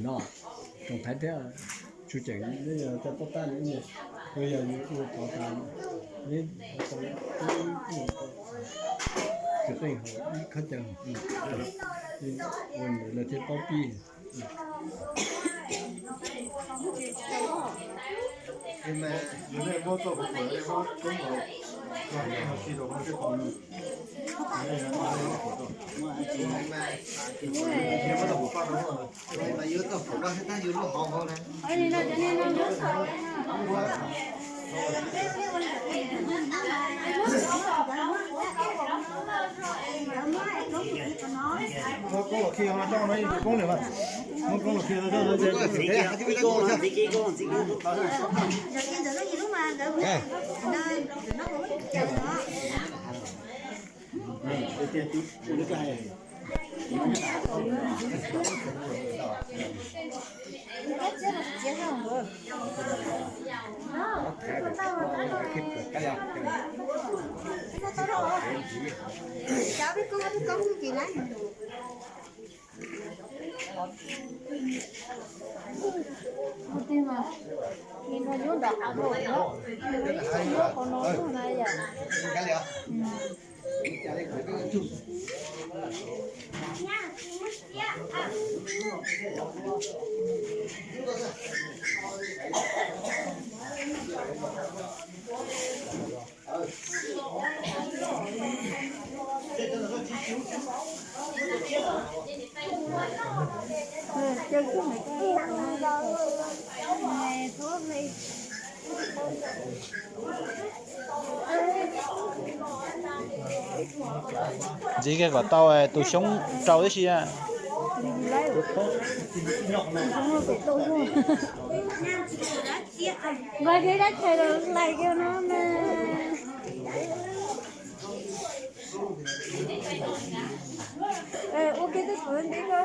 No, tsoom thaiv thiab tsu ceem, neb yog cov paub tab li, yog yus ua tov tas, neb tsis qeej hauv ib khaub caw, ua lawv thiaj paub pib. Ntxiv kiag kom tau tus xyoob rau tib si. Nqa kiag dab tshais los lais kiag no na. Ua kiag twj kwv nti ko.